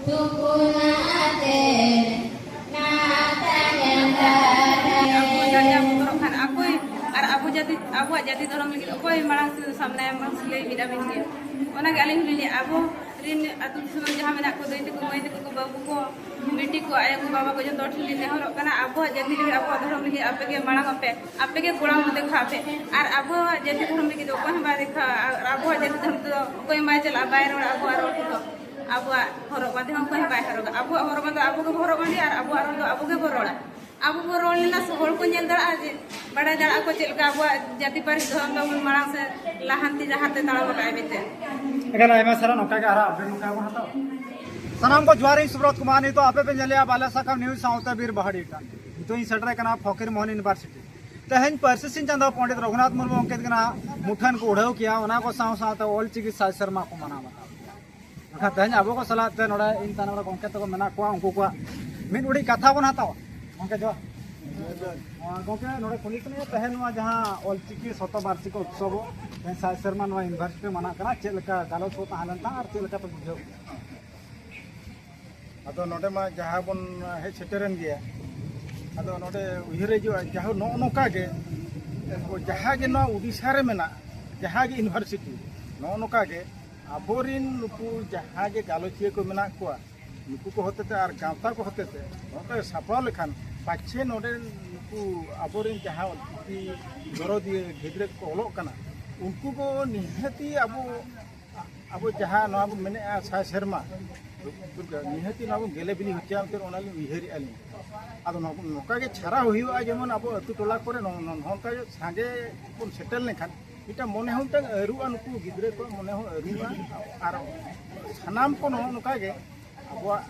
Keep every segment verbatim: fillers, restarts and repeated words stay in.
ᱛᱩᱯᱩᱱᱟᱛᱮ ᱱᱟᱛᱟᱧ ᱟᱸᱫᱟᱨᱟᱭ᱾ ᱟᱵᱚ ᱡᱟᱭᱜᱟ ᱵᱚᱛᱚᱨᱚᱜ ᱠᱷᱟᱱ ᱚᱠᱚᱭ, ᱟᱨ ᱟᱵᱚ ᱡᱟᱹᱛᱤ, ᱟᱵᱚᱣᱟᱜ ᱡᱟᱹᱛᱤ ᱫᱷᱚᱨᱚᱢ ᱞᱟᱹᱜᱤᱫ ᱚᱠᱚᱭ ᱢᱟᱲᱟᱝ ᱥᱮᱫ ᱥᱟᱢᱱᱟᱭᱟ, ᱢᱟᱥᱮ ᱞᱟᱹᱭ ᱵᱤᱱ ᱟᱹᱵᱤᱱ ᱜᱮ᱾ ᱚᱱᱟᱜᱮ ᱟᱹᱞᱤᱧ ᱦᱚᱸᱞᱤᱧ ᱞᱟᱹᱭᱟ, ᱟᱵᱚ ᱨᱤᱱ ᱟᱹᱛᱩ ᱫᱤᱥᱚᱢ ᱨᱮ ᱡᱟᱦᱟᱸ ᱢᱮᱱᱟᱜ ᱠᱚ, ᱫᱟᱹᱭ ᱛᱟᱠᱚ, ᱢᱟᱹᱭ ᱛᱟᱠᱚ, ᱵᱟᱹᱵᱩ ᱠᱚ, ᱵᱤᱴᱤ ᱠᱚ, ᱟᱭᱳ ᱠᱚ, ᱵᱟᱵᱟ ᱠᱚ, ᱡᱚᱛᱚ ᱦᱚᱲ ᱴᱷᱮᱱ ᱞᱤᱧ ᱱᱮᱦᱚᱨᱚᱜ ᱠᱟᱱᱟ, ᱟᱵᱚᱣᱟᱜ ᱡᱟᱹᱛᱤ ᱞᱟᱹᱜᱤᱫ, ᱟᱵᱚᱣᱟᱜ ᱫᱷᱚᱨᱚᱢ ᱞᱟᱹᱜᱤᱫ ᱟᱯᱮ ᱜᱮ ᱢᱟᱲᱟᱝ ᱚᱜ ᱯᱮ, ᱟᱯᱮ ᱜᱮ ᱠᱚᱲᱟᱢ ᱨᱮ ᱫᱮᱠᱷᱟᱜ ᱯᱮ᱾ ᱟᱨ ᱟᱵᱚᱣᱟᱜ ᱡᱟᱹᱛᱤ ᱫᱷᱚᱨᱚᱢ ᱞᱟᱹᱜᱤᱫ ᱫᱚ ᱚᱠᱚᱭ ᱦᱚᱸ ᱵᱟᱭ ᱫᱮᱠᱷᱟᱜᱼᱟ, ᱟᱨ ᱟᱵᱚᱣᱟᱜ ᱡᱟᱹᱛᱤ ᱫᱷᱚᱨᱚᱢ ᱛᱮᱫᱚ ᱚᱠᱚᱭ ᱦᱚᱸ ᱵᱟᱭ ᱪᱟᱞᱟᱜᱼᱟ, ᱵᱟᱭ ᱨᱚᱲᱟ, ᱟᱵᱚᱣᱟᱜ ᱨᱚᱲ ᱛᱮᱫᱚ᱾ ᱟᱵᱚᱣᱟᱜ ᱦᱚᱨᱚᱜ ᱵᱟᱸᱫᱮ ᱦᱚᱸ ᱚᱠᱚᱭ ᱦᱚᱸ ᱵᱟᱭ ᱦᱚᱨᱚᱜᱟ᱾ ᱟᱵᱚᱣᱟᱜ ᱦᱚᱨᱚᱜ ᱵᱟᱸᱫᱮ ᱟᱵᱚ ᱜᱮᱵᱚ ᱦᱚᱨᱚᱜ ᱵᱟᱸᱫᱮᱭᱟ ᱟᱨ ᱟᱵᱚᱣᱟᱜ ᱨᱚᱲ ᱫᱚ ᱟᱵᱚ ᱜᱮᱵᱚ ᱨᱚᱲᱟ᱾ ᱟᱵᱚ ᱵᱚ ᱨᱚᱲ ᱞᱮᱱᱟ ᱥᱮ ᱦᱚᱲ ᱠᱚ ᱧᱮᱞ ᱫᱟᱲᱮᱭᱟᱜᱼᱟ, ᱡᱮ ᱵᱟᱲᱟᱭ ᱫᱟᱲᱮᱭᱟᱜᱼᱟ ᱠᱚ ᱪᱮᱫ ᱞᱮᱠᱟ ᱟᱵᱚᱣᱟᱜ ᱡᱟᱹᱛᱤ ᱯᱟᱹᱨᱤᱥ ᱫᱷᱚᱨᱚᱢ ᱛᱟᱵᱚᱱ ᱢᱟᱲᱟᱝ ᱥᱮᱫ ᱞᱟᱦᱟᱱᱛᱤ ᱰᱟᱦᱟᱨ ᱛᱮ ᱛᱟᱲᱟᱢ ᱟᱠᱟᱫᱼᱟᱭ ᱢᱮᱱᱛᱮ᱾ ᱮᱠᱟᱞ ᱟᱭᱢᱟ ᱥᱟᱨᱦᱟᱣ, ᱱᱚᱝᱠᱟ ᱜᱮ ᱟᱨᱦᱚᱸ update ᱱᱚᱝᱠᱟ ᱜᱮᱵᱚᱱ ᱦᱟᱛᱟᱣᱟ᱾ ᱥᱟᱱᱟᱢ ᱠᱚ ᱡᱚᱦᱟᱨ, ᱤᱧ ᱥᱩᱵᱨᱚᱛ ᱠᱩᱢᱟᱨ, ᱱᱤᱛᱚᱜ ᱟᱯᱮ ᱯᱮ ᱧᱮᱞᱮᱜᱼᱟ ᱵᱟᱞᱮ ᱥᱟᱠᱟᱢ news ᱥᱟᱶᱛᱮ ᱵᱤᱨ ᱵᱟᱦᱟᱲᱤ ᱴᱟᱺᱰᱤ᱾ ᱱᱤᱛᱚᱜ ᱤᱧ ᱥᱮᱴᱮᱨ ᱟᱠᱟᱱᱟ ᱯᱷᱚᱠᱤᱨ ᱢᱳᱦᱚᱱ University᱾ ᱛᱮᱦᱮᱧ ᱯᱟᱹᱨᱥᱤ ᱥᱤᱧ ᱪᱟᱸᱫᱳ ᱯᱚᱸᱰᱤᱛ ᱨᱚᱜᱷᱩᱱᱟᱛᱷ ᱢᱩᱨᱢᱩ ᱜᱚᱢᱠᱮ ᱛᱟᱹᱠᱤᱱᱟᱜ ᱢᱩᱴᱷᱟᱹᱱ ᱠᱚ ᱩᱰᱷᱟᱹᱣ ᱠᱮᱜᱼᱟ, ᱚᱱᱟ ᱠᱚ ᱥᱟᱶ ᱥᱟᱶᱛᱮ ᱚᱞ ᱪᱤᱠᱤ ᱥᱟᱭ ᱥᱮᱨᱢᱟ ᱠᱚ ᱢᱟᱱᱟᱣ ᱵᱟᱛᱟᱣ ᱠᱮᱜᱼᱟ᱾ ᱢᱮᱱᱠᱷᱟᱱ ᱛᱮᱦᱮᱧ ᱟᱵᱚ ᱠᱚ ᱥᱟᱞᱟᱜ ᱛᱮ ᱱᱚᱰᱮ ᱤᱧ ᱛᱟᱭᱱᱚᱢ ᱨᱮ ᱜᱚᱢᱠᱮ ᱛᱟᱠᱚ ᱢᱮᱱᱟᱜ ᱠᱚᱣᱟ, ᱩᱱᱠᱩ ᱠᱚᱣᱟᱜ ᱢᱤᱫ ᱩᱰᱤᱡ ᱠᱟᱛᱷᱟ ᱵᱚᱱ ᱦᱟᱛᱟᱣᱟ᱾ ᱜᱚᱢᱠᱮ ᱡᱚᱦᱟᱨ᱾ ᱟᱨ ᱜᱚᱢᱠᱮ, ᱱᱚᱰᱮ ᱠᱩᱞᱤ ᱥᱟᱱᱟᱧᱟ, ᱛᱮᱦᱮᱧ ᱱᱚᱣᱟ ᱡᱟᱦᱟᱸ ᱚᱞ ᱪᱤᱠᱤ ᱥᱚᱛᱚ ᱵᱟᱨᱥᱤᱠ ᱩᱛᱥᱚᱵ, ᱛᱮᱦᱮᱧ ᱥᱟᱭ ᱥᱮᱨᱢᱟ ᱱᱚᱣᱟ university ᱢᱟᱱᱟᱜ ᱠᱟᱱᱟ, ᱪᱮᱫ ᱞᱮᱠᱟ ᱜᱟᱞᱚᱪ ᱠᱚ ᱛᱟᱦᱮᱸ ᱞᱮᱱ ᱛᱟᱦᱮᱸᱫ ᱟᱨ ᱪᱮᱫ ᱞᱮᱠᱟ ᱯᱮ ᱵᱩᱡᱷᱟᱹᱣ ᱠᱮᱫᱟ? ᱟᱫᱚ ᱱᱚᱰᱮ ᱢᱟ ᱡᱟᱦᱟᱸ ᱵᱚᱱ ᱦᱮᱡ ᱥᱮᱴᱮᱨᱮᱱ ᱜᱮᱭᱟ, ᱟᱫᱚ ᱱᱚᱰᱮ ᱩᱭᱦᱟᱹᱨ ᱦᱤᱡᱩᱜᱼᱟ, ᱡᱟᱦᱟᱸ ᱱᱚᱜᱼᱚ ᱱᱚᱝᱠᱟ ᱜᱮ, ᱡᱟᱦᱟᱸ ᱜᱮ ᱱᱚᱣᱟ ᱩᱰᱤᱥᱟ ᱨᱮ ᱢᱮᱱᱟᱜ, ᱡᱟᱦᱟᱸ ᱜᱮ university, ᱱᱚᱜᱼᱚ ᱱᱚᱝᱠᱟ ᱜᱮ ᱟᱵᱚᱨᱤᱱ ᱱᱩᱠᱩ ᱡᱟᱦᱟᱸ ᱜᱮ ᱜᱟᱞᱚᱪᱤᱭᱟᱹ ᱠᱚ ᱢᱮᱱᱟᱜ ᱠᱚᱣᱟ, ᱱᱩᱠᱩ ᱠᱚ ᱦᱚᱛᱮᱛᱮ ᱟᱨ ᱜᱟᱶᱛᱟ ᱠᱚ ᱦᱚᱛᱮᱛᱮ ᱱᱚᱝᱠᱟ ᱥᱟᱯᱲᱟᱣ ᱞᱮᱠᱷᱟᱱ ᱯᱟᱪᱷᱮ ᱱᱚᱰᱮ ᱱᱩᱠᱩ ᱟᱵᱚᱨᱮᱱ ᱡᱟᱦᱟᱸ ᱚᱞᱪᱤᱠᱤ ᱫᱚᱨᱚᱫᱤᱭᱟᱹ ᱜᱤᱫᱽᱨᱟᱹ ᱠᱚ ᱚᱞᱚᱜ ᱠᱟᱱᱟ, ᱩᱱᱠᱩ ᱠᱚ ᱱᱤᱦᱟᱹᱛᱤ ᱟᱵᱚ, ᱟᱵᱚ ᱡᱟᱦᱟᱸ ᱱᱚᱣᱟ ᱵᱚᱱ ᱢᱮᱱᱮᱫᱼᱟ ᱥᱟᱭ ᱥᱮᱨᱢᱟ, ᱱᱤᱦᱟᱹᱛᱤ ᱱᱚᱣᱟ ᱵᱚᱱ ᱜᱮᱞᱮ ᱵᱤᱞᱤ ᱦᱚᱪᱚᱭᱟ ᱢᱮᱱᱛᱮ ᱚᱱᱟᱞᱤᱧ ᱩᱭᱦᱟᱹᱨᱮᱫᱼᱟ ᱞᱤᱧ᱾ ᱟᱫᱚ ᱱᱚ-, ᱱᱚᱝᱠᱟ ᱜᱮ ᱪᱷᱟᱨᱟᱣ ᱦᱩᱭᱩᱜᱼᱟ, ᱡᱮᱢᱚᱱ ᱟᱵᱚ ᱟᱹᱛᱩ ᱴᱚᱞᱟ ᱠᱚᱨᱮ ᱱᱚ-, ᱱᱚ-, ᱱᱚᱝᱠᱟ ᱜᱮ ᱥᱟᱸᱜᱮ ᱵᱚᱱ ᱥᱮᱴᱮᱨ ᱞᱮᱱᱠᱷᱟᱱ ᱢᱤᱫᱴᱟᱝ ᱢᱚᱱᱮ ᱦᱚᱸ ᱢᱤᱫᱴᱟᱝ ᱟᱹᱨᱩᱜᱼᱟ, ᱱᱩᱠᱩ ᱜᱤᱫᱽᱨᱟᱹ ᱠᱚᱣᱟᱜ ᱢᱚᱱᱮ ᱦᱚᱸ ᱟᱹᱨᱩᱜᱼᱟ᱾ ᱟᱨ ᱥᱟᱱᱟᱢ ᱠᱚ ᱱᱚᱜᱼᱚ ᱱᱚᱝᱠᱟ ᱜᱮ ᱟᱵᱚᱣᱟᱜ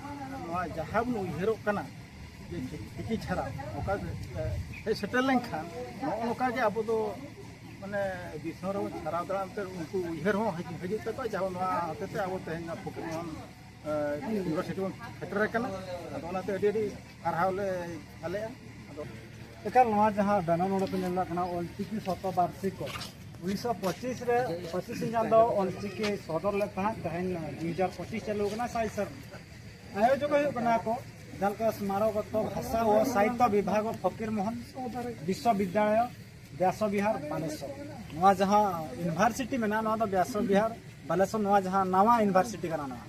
ᱱᱚᱣᱟ ᱡᱟᱦᱟᱸ ᱵᱚᱱ ᱩᱭᱦᱟᱹᱨᱚᱜ ᱠᱟᱱᱟ ᱡᱮ ᱪᱤᱠᱤ ᱪᱷᱟᱨᱟᱣ, ᱚᱱᱠᱟ ᱜᱮ, ᱮ, ᱦᱮᱡ ᱥᱮᱴᱮᱨ ᱞᱮᱱᱠᱷᱟᱱ ᱱᱚᱜᱼᱚ ᱱᱚᱝᱠᱟ ᱜᱮ ᱟᱵᱚ ᱫᱚ ᱢᱟᱱᱮ ᱫᱤᱥᱚᱢ ᱨᱮᱵᱚᱱ ᱪᱷᱟᱨᱟᱣ ᱫᱟᱲᱮᱭᱟᱜᱼᱟ, ᱮᱱᱛᱮ ᱩᱱᱠᱩ ᱩᱭᱦᱟᱹᱨ ᱦᱚᱸ ᱦᱤᱡᱩᱜ, ᱦᱤᱡᱩᱜ ᱛᱟᱠᱚᱣᱟ, ᱡᱟᱦᱟᱸ ᱱᱚᱣᱟ ᱦᱚᱛᱮᱛᱮ ᱟᱵᱚ ᱛᱮᱦᱮᱧ ᱱᱚᱣᱟ ᱯᱷᱚᱠᱤᱨ ᱢᱳᱦᱚᱱ, ᱮ, university ᱵᱚᱱ ᱥᱮᱴᱮᱨ ᱟᱠᱟᱱᱟ᱾ ᱟᱫᱚ ᱚᱱᱟᱛᱮ ᱟᱹᱰᱤ ᱟᱹᱰᱤ ᱥᱟᱨᱦᱟᱣ ᱞᱮ ᱪᱟᱞᱮᱜᱼᱟ᱾ ᱟᱫᱚ ᱮᱠᱟᱞ, ᱱᱚᱣᱟ ᱡᱟᱦᱟᱸ banner ᱱᱚᱰᱮ ᱯᱮ ᱧᱮᱞ ᱫᱟᱲᱮᱭᱟᱜ ᱠᱟᱱᱟ, ᱚᱞᱪᱤᱠᱤ ᱥᱚᱛᱚ ᱵᱟᱨᱥᱤᱠ ᱠᱚ, ᱩᱱᱤᱥᱥᱚ ᱯᱚᱸᱪᱤᱥ ᱨᱮ ᱯᱟᱹᱨᱥᱤ ᱥᱤᱧ ᱪᱟᱸᱫᱚ ᱚᱞᱪᱤᱠᱤ ᱥᱚᱫᱚᱨ ᱞᱮᱫ ᱛᱟᱦᱮᱸᱫ, ᱛᱮᱦᱮᱧ ᱫᱩ ᱦᱟᱡᱟᱨ ᱯᱚᱸᱪᱤᱥ ᱪᱟᱹᱞᱩ ᱟᱠᱟᱱᱟ, ᱥᱟᱭ ᱥᱮᱨᱢᱟ᱾ ᱟᱭᱳᱡᱚᱠ ᱦᱩᱭᱩᱜ ᱠᱟᱱᱟ ᱠᱚ ᱡᱟᱦᱟᱸ ᱞᱮᱠᱟ ᱥᱢᱟᱨᱚᱠᱚᱛᱛᱚ ᱵᱷᱟᱥᱟ ᱳ ᱥᱟᱦᱤᱛᱛᱚ ᱵᱤᱵᱷᱟᱜᱽ ᱯᱷᱚᱠᱤᱨ ᱢᱳᱦᱚᱱ ᱵᱤᱥᱥᱚᱵᱤᱫᱽᱫᱟᱞᱚᱭ ᱵᱮᱥ ᱵᱤᱦᱟᱨ ᱵᱟᱞᱮᱥᱚᱨ᱾ ᱱᱚᱣᱟ ᱡᱟᱦᱟᱸ ᱤᱭᱩᱱᱤᱵᱷᱟᱨᱥᱤᱴᱤ ᱢᱮᱱᱟᱜᱼᱟ, ᱱᱚᱣᱟ ᱫᱚ ᱵᱮᱥ ᱵᱤᱦᱟᱨ ᱵᱟᱞᱮᱥᱚᱨ, ᱱᱚᱣᱟ ᱡᱟᱦᱟᱸ ᱱᱟᱣᱟ ᱤᱭᱩᱱᱤᱵᱷᱟᱨᱥᱤᱴᱤ ᱠᱟᱱᱟ᱾ ᱱᱚᱣᱟ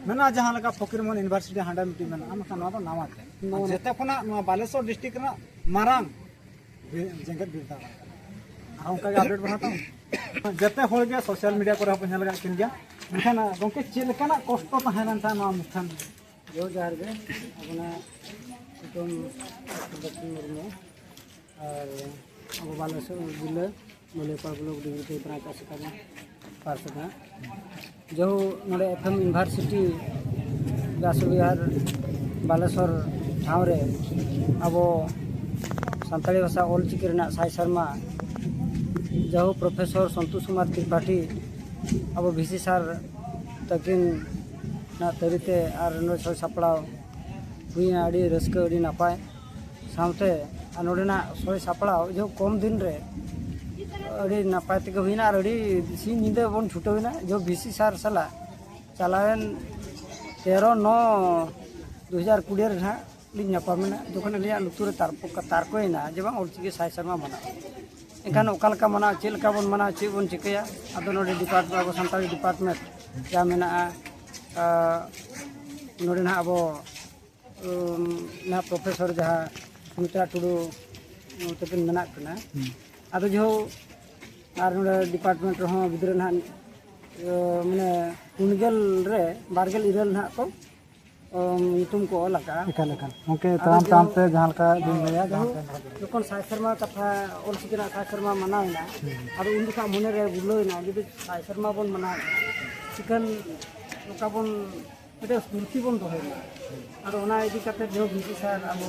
ᱢᱮᱱᱟᱜᱼᱟ ᱡᱟᱦᱟᱸ ᱞᱮᱠᱟ ᱯᱷᱚᱠᱤᱨ ᱢᱳᱦᱚᱱ ᱤᱭᱩᱱᱤᱵᱷᱟᱨᱥᱤᱴᱤ ᱦᱟᱸᱰᱮ ᱢᱤᱫᱴᱤᱡ ᱢᱮᱱᱟᱜᱼᱟ, ᱢᱮᱱᱠᱷᱟᱱ ᱱᱚᱣᱟ ᱫᱚ ᱱᱟᱣᱟ ᱜᱮ᱾ ᱟᱨ ᱡᱮᱛᱮ ᱠᱷᱚᱱᱟᱜ ᱱᱚᱣᱟ ᱵᱟᱞᱮᱥᱚᱨ ᱰᱤᱥᱴᱨᱤᱠᱴ ᱨᱮᱱᱟᱜ ᱢᱟᱨᱟᱝ ᱵᱤ- ᱡᱮᱜᱮᱛ ᱵᱤᱨᱫᱟᱹᱜᱟᱲ ᱠᱟᱱᱟ᱾ ᱟᱨ ᱚᱱᱠᱟ ᱜᱮ ᱟᱯᱰᱮᱴ ᱵᱚᱱ ᱦᱟᱛᱟᱣᱟ᱾ ᱡᱮᱛᱮ ᱦᱚᱲ ᱜᱮ ᱥᱳᱥᱟᱞ ᱢᱤᱰᱤᱭᱟ ᱠᱚᱨᱮ ᱦᱚᱸ ᱵᱚᱱ ᱧᱮᱞ ᱟᱠᱟᱫ ᱠᱤᱱ ᱜᱮᱭᱟ᱾ ᱢᱮᱱᱠᱷᱟᱱ ᱜᱚᱢᱠᱮ, ᱪᱮᱫ ᱞᱮᱠᱟᱱᱟᱜ ᱠᱚᱥᱴᱚ ᱛᱟᱦᱮᱸ ᱞᱮᱱ ᱛᱟᱦᱮᱸᱫ ᱱᱚᱣᱟ ᱢᱩᱴᱷᱟᱹᱱ? ᱡᱚᱦᱟᱨ, ᱡᱚᱦᱟᱨ ᱜᱮ᱾ ᱟᱵᱚᱱᱟᱜ ᱧᱩᱛᱩᱢ ᱞᱚᱠᱠᱷᱤ ᱢᱩᱨᱢᱩ, ᱟᱨ ᱟᱵᱚ ᱵᱟᱞᱮᱥᱚᱨ ᱡᱤᱞᱟᱹ ᱢᱟᱹᱞᱤᱭᱟᱹᱯᱟᱲ ᱵᱞᱚᱠ ᱰᱤᱜᱽᱨᱤ ᱛᱮ ᱵᱨᱟᱧᱪ ᱟᱥᱮᱠᱟ ᱯᱟᱨᱥᱮᱫᱟ᱾ ᱡᱮᱦᱩ ᱱᱚᱰᱮ ᱮᱯᱷ ᱮᱢ ᱤᱭᱩᱱᱤᱵᱷᱟᱨᱥᱤᱴᱤ ᱵᱮᱥ ᱵᱤᱦᱟᱨ ᱵᱟᱞᱮᱥᱚᱨ ᱴᱷᱟᱶ ᱨᱮ ᱟᱵᱚ ᱥᱟᱱᱛᱟᱲᱤ ᱵᱷᱟᱥᱟ ᱚᱞ ᱪᱤᱠᱤ ᱨᱮᱱᱟᱜ ᱥᱟᱭ ᱥᱮᱨᱢᱟ ᱡᱮᱦᱩ ᱯᱨᱚᱯᱷᱮᱥᱚᱨ ᱥᱚᱱᱛᱳᱥ ᱠᱩᱢᱟᱨ ᱛᱨᱤᱯᱟᱴᱷᱤ ᱟᱵᱚ ᱵᱷᱤᱥᱤ ᱥᱟᱨ ᱛᱟᱹᱠᱤᱱᱟᱜ ᱛᱟᱹᱨᱤᱛᱮ ᱟᱨ ᱱᱚᱰᱮ ᱥᱟᱹᱛ ᱥᱟᱯᱲᱟᱣ ᱦᱩᱭᱱᱟ᱾ ᱟᱹᱰᱤ ᱨᱟᱹᱥᱠᱟᱹ, ᱟᱹᱰᱤ ᱱᱟᱯᱟᱭ᱾ ᱥᱟᱶᱛᱮ ᱟᱨ ᱱᱚᱰᱮᱱᱟᱜ ᱥᱚᱭ ᱥᱟᱯᱲᱟᱣ ᱡᱮᱦᱩ ᱠᱚᱢ ᱫᱤᱱ ᱨᱮ ᱟᱹᱰᱤ ᱱᱟᱯᱟᱭ ᱛᱮᱜᱮ ᱦᱩᱭᱱᱟ ᱟᱨ ᱟᱹᱰᱤ ᱥᱤᱧ ᱧᱤᱫᱟᱹ ᱵᱚᱱ ᱪᱷᱩᱴᱟᱹᱣ ᱮᱱᱟ᱾ ᱡᱮᱦᱩ ᱵᱷᱤᱥᱤ ᱥᱟᱨ ᱥᱟᱞᱟᱜ ᱪᱟᱞᱟᱣᱮᱱ ᱛᱮᱨᱚ ᱱᱚ ᱫᱩ ᱦᱟᱡᱟᱨ ᱠᱩᱲᱤ ᱨᱮ ᱱᱟᱦᱟᱜ ᱞᱤᱧ ᱧᱟᱯᱟᱢᱮᱱᱟ, ᱡᱚᱠᱷᱚᱱ ᱟᱹᱞᱤᱧᱟᱜ ᱞᱩᱛᱩᱨ ᱨᱮ ᱛᱟᱨᱠᱚ ᱛᱟᱨᱠᱚᱭᱮᱱᱟ ᱡᱮ ᱵᱟᱝ ᱚᱞᱪᱤᱠᱤ ᱥᱟᱭ ᱥᱮᱨᱢᱟ ᱢᱟᱱᱟᱣ᱾ ᱮᱱᱠᱷᱟᱱ ᱚᱠᱟ ᱞᱮᱠᱟ ᱢᱟᱱᱟᱣ, ᱪᱮᱫ ᱞᱮᱠᱟ ᱵᱚᱱ ᱢᱟᱱᱟᱣᱟ, ᱪᱮᱫ ᱵᱚᱱ ᱪᱤᱠᱟᱹᱭᱟ? ᱟᱫᱚ ᱱᱚᱰᱮ ᱰᱤᱯᱟᱨᱴᱢᱮᱱᱴ, ᱟᱵᱚ ᱥᱟᱱᱛᱟᱲᱤ ᱰᱤᱯᱟᱨᱴᱢᱮᱱᱴ ᱡᱟ ᱢᱮᱱᱟᱜᱼᱟ, ᱟᱸ, ᱱᱚᱰᱮ ᱱᱟᱦᱟᱜ ᱟᱵᱚ ᱩᱢ, ᱱᱟᱦᱟᱜ ᱯᱨᱚᱯᱷᱮᱥᱚᱨ ᱡᱟᱦᱟᱸ ᱥᱩᱢᱤᱛᱨᱟ ᱴᱩᱰᱩ, ᱩᱢ, ᱛᱟᱹᱠᱤᱱ ᱢᱮᱱᱟᱜ ᱠᱤᱱᱟ᱾ ᱟᱫᱚ ᱡᱮᱦᱳᱠ, ᱟᱨ ᱱᱚᱰᱮ ᱰᱤᱯᱟᱨᱴᱢᱮᱱᱴ ᱨᱮᱦᱚᱸ ᱜᱤᱫᱽᱨᱟᱹ ᱱᱟᱦᱟᱜ, ᱤᱭᱟᱹ, ᱢᱟᱱᱮ ᱯᱩᱱ ᱜᱮᱞ ᱨᱮ ᱵᱟᱨ ᱜᱮᱞ ᱤᱨᱟᱹᱞ ᱱᱟᱦᱟᱜ ᱠᱚ, ᱩᱢ, ᱧᱩᱛᱩᱢ ᱠᱚ ᱚᱞ ᱟᱠᱟᱜᱼᱟ᱾ ᱮᱠᱟᱞ, ᱮᱠᱟᱞ᱾ ᱜᱚᱢᱠᱮ, ᱟᱫᱚ ᱛᱟᱲᱟᱢ ᱛᱟᱲᱟᱢ ᱡᱮᱦᱳᱠ, ᱛᱮ ᱡᱟᱦᱟᱸ ᱞᱮᱠᱟ ᱵᱤᱱ ᱞᱟᱹᱭᱟ, ᱡᱟᱦᱟᱸ ᱡᱮᱦᱳᱠ, ᱞᱮᱠᱟ ᱵᱤᱱ ᱞᱟᱹᱭᱟ᱾ ᱡᱚᱠᱷᱚᱱ ᱥᱟᱭ ᱥᱮᱨᱢᱟ ᱠᱟᱛᱷᱟ, ᱚᱞ ᱪᱤᱠᱤ ᱨᱮᱱᱟᱜ ᱥᱟᱭ ᱥᱮᱨᱢᱟ ᱢᱟᱱᱟᱣ ᱮᱱᱟ, ᱟᱫᱚ ᱩᱱ ᱡᱚᱠᱷᱚᱱ ᱢᱚᱱᱮ ᱨᱮ ᱵᱩᱞᱟᱹᱣ ᱮᱱᱟ, ᱡᱩᱫᱤ ᱥᱟᱭ ᱥᱮᱨᱢᱟ ᱵᱚᱱ ᱢᱟᱱᱟᱣ ᱮᱫᱟ, ᱪᱤᱠᱟᱹᱱ ᱱᱚᱝᱠᱟ ᱵᱚᱱ ᱢᱤᱫᱴᱮᱱ ᱥᱢᱨᱩᱛᱤ ᱵᱚᱱ ᱫᱚᱦᱚᱭ ᱢᱟ᱾ ᱟᱫᱚ ᱚᱱᱟ ᱤᱫᱤ ᱠᱟᱛᱮ ᱡᱮᱦᱳᱠ ᱵᱷᱤᱥᱤ ᱥᱟᱨ ᱟᱵᱚ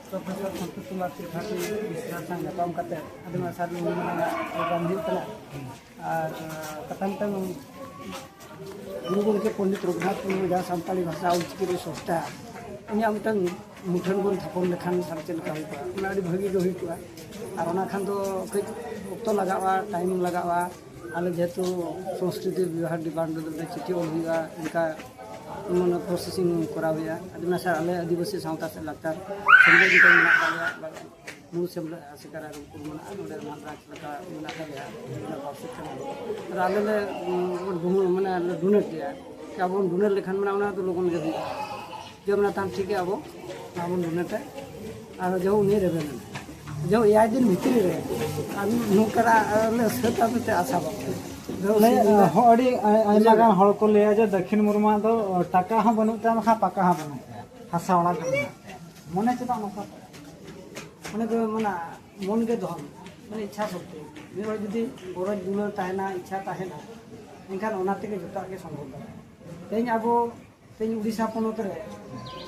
ᱯᱨᱚᱯᱷᱮᱥᱚᱨ ᱥᱚᱱᱛᱳᱥ ᱠᱩᱢᱟᱨ ᱛᱨᱤᱯᱟᱴᱷᱤ ᱵᱤᱥᱨᱟ ᱥᱟᱶ ᱧᱟᱯᱟᱢ ᱠᱟᱛᱮ ᱟᱹᱰᱤ ᱢᱟᱨᱟᱝ ᱥᱟᱨ ᱩᱱᱤ ᱢᱟᱨᱟᱝ ᱯᱨᱳᱜᱨᱟᱢ ᱦᱩᱭᱩᱜ ᱠᱟᱱᱟ᱾ ᱟᱨ, ᱟᱸ, ᱠᱟᱛᱷᱟ ᱢᱤᱫᱴᱟᱝ ᱜᱩᱨᱩ ᱜᱚᱢᱠᱮ ᱯᱚᱱᱰᱤᱛ ᱨᱚᱜᱷᱩᱱᱟᱛᱷ ᱢᱩᱨᱢᱩ ᱡᱟᱦᱟᱸ ᱥᱟᱱᱛᱟᱲᱤ ᱵᱷᱟᱥᱟ ᱚᱞᱪᱤᱠᱤ ᱨᱮ ᱥᱚᱥᱛᱟ, ᱩᱱᱤᱭᱟᱜ ᱢᱤᱫᱴᱟᱝ ᱢᱩᱴᱷᱟᱹᱱ ᱵᱚᱱ ᱛᱷᱟᱯᱚᱱ ᱞᱮᱠᱷᱟᱱ ᱥᱟᱨ ᱪᱮᱫ ᱞᱮᱠᱟ ᱦᱩᱭ ᱠᱚᱜᱼᱟ? ᱚᱱᱟ ᱟᱹᱰᱤ ᱵᱷᱟᱹᱜᱤ ᱜᱮ ᱦᱩᱭ ᱠᱚᱜᱼᱟ᱾ ᱟᱨ ᱚᱱᱟ ᱠᱷᱟᱱ ᱫᱚ ᱠᱟᱹᱡ ᱚᱠᱛᱚ ᱞᱟᱜᱟᱜᱼᱟ, ᱴᱟᱭᱤᱢ ᱞᱟᱜᱟᱜᱼᱟ᱾ ᱟᱞᱮ ᱡᱮᱦᱮᱛᱩ ᱥᱚᱝᱥᱠᱨᱤᱛᱤ ᱵᱤᱵᱷᱟᱜᱽ ᱰᱤᱯᱟᱨᱴᱢᱮᱱᱴ ᱨᱮ ᱪᱤᱴᱷᱤ ᱚᱞ ᱦᱩᱭᱩᱜᱼᱟ, ᱚᱱᱠᱟ ᱢᱟᱱᱮ ᱯᱨᱚᱥᱮᱥᱤᱝ ᱠᱚᱨᱟᱣ ᱦᱩᱭᱩᱜᱼᱟ᱾ ᱟᱹᱫᱤᱵᱟᱹᱥᱤ ᱥᱟᱶᱛᱟ ᱥᱮ ᱞᱟᱠᱪᱟᱨ ᱥᱮᱢᱞᱮᱫ ᱡᱩᱫᱤ ᱢᱮᱱᱟᱜ ᱛᱟᱞᱮᱭᱟ, ᱢᱩᱞ ᱥᱮᱢᱞᱮᱫ ᱟᱥᱮᱠᱟ ᱨᱟᱭᱨᱚᱝᱯᱩᱨ ᱢᱮᱱᱟᱜᱼᱟ, ᱱᱚᱰᱮ ᱢᱟᱫᱽᱨᱟᱡᱽ ᱞᱮᱠᱟ ᱢᱮᱱᱟᱜ ᱛᱟᱞᱮᱭᱟ, ᱚᱱᱟ ᱯᱨᱚᱥᱮᱥ ᱠᱟᱱᱟ᱾ ᱟᱨ ᱟᱞᱮ ᱞᱮ, ᱩᱸ, ᱰᱩᱱᱟᱹ-, ᱢᱟᱱᱮ ᱞᱮ ᱰᱳᱱᱮᱴ ᱜᱮᱭᱟ, ᱟᱵᱚ ᱵᱚᱱ ᱰᱳᱱᱮᱴ ᱞᱮᱠᱷᱟᱱ ᱢᱟᱱᱮ ᱚᱱᱟ ᱫᱚ ᱞᱚᱜᱚᱱ ᱜᱮ ᱦᱩᱭᱩᱜᱼᱟ᱾ ᱡᱚᱢ ᱱᱟᱛᱟᱢ ᱴᱷᱤᱠ ᱜᱮᱭᱟ, ᱟᱵᱚ ᱚᱱᱟ ᱵᱚᱱ ᱰᱳᱱᱮᱴᱟ, ᱟᱨ ᱡᱚ ᱩᱱᱤ ᱨᱮᱵᱮᱱ ᱮᱱᱟ, ᱡᱚ ᱮᱭᱟᱭ ᱫᱤᱱ ᱵᱷᱤᱛᱨᱤ ᱨᱮ ᱟᱨ ᱱᱚᱝᱠᱟᱱᱟᱜ ᱞᱮ ᱥᱟᱹᱛᱟ ᱢᱮᱱᱛᱮ ᱟᱥᱟ ᱵᱟᱝ᱾ ᱡᱚ ᱞᱟᱹᱭ, ᱥᱤᱧ ᱧᱤᱫᱟᱹ ᱦᱚᱸ ᱟᱹᱰᱤ ᱟᱭ-, ᱟᱭᱢᱟ ᱵᱩᱡᱷᱟᱹᱣ ᱜᱟᱱ ᱦᱚᱲ ᱠᱚ ᱞᱟᱹᱭᱟ ᱡᱮ ᱫᱟᱹᱠᱷᱤᱱ ᱢᱩᱨᱢᱩᱣᱟᱜ ᱫᱚ ᱴᱟᱠᱟ ᱦᱚᱸ ᱵᱟᱹᱱᱩᱜ ᱛᱟᱭᱟ, ᱵᱟᱠᱷᱟᱱ ᱯᱟᱠᱟ ᱦᱚᱸ ᱵᱟᱹᱱᱩᱜ ᱛᱟᱭᱟ, ᱦᱟᱥᱟ ᱚᱲᱟᱜ ᱜᱮ ᱢᱮᱱᱟᱜ ᱛᱟᱭᱟ᱾ ᱢᱚᱱᱮ ᱪᱮᱫᱟᱜ ᱱᱚᱝᱠᱟ? ᱢᱚᱱᱮ ᱫᱚ ᱢᱟᱱᱮ ᱢᱚᱱ ᱜᱮ ᱫᱚᱦᱚ ᱢᱮ, ᱢᱟᱱᱮ ᱤᱪᱪᱷᱟ ᱥᱚᱠᱛᱤ᱾ ᱢᱤᱫ ᱦᱚᱲ ᱡᱩᱫᱤ ᱜᱚᱨᱚᱡᱽ ᱫᱩᱞᱟᱹᱲ ᱛᱟᱦᱮᱱᱟ, ᱤᱪᱪᱷᱟ ᱛᱟᱦᱮᱱᱟ, ᱮᱱᱠᱷᱟᱱ ᱚᱱᱟ ᱛᱮᱜᱮ ᱡᱚᱛᱚᱣᱟᱜ ᱜᱮ ᱥᱚᱢᱵᱷᱚᱵ ᱫᱟᱲᱮᱭᱟᱜᱼᱟ᱾ ᱛᱮᱦᱮᱧ ᱟᱵᱚ, ᱛᱮᱦᱮᱧ ᱩᱲᱤᱥᱥᱟ ᱯᱚᱱᱚᱛ ᱨᱮ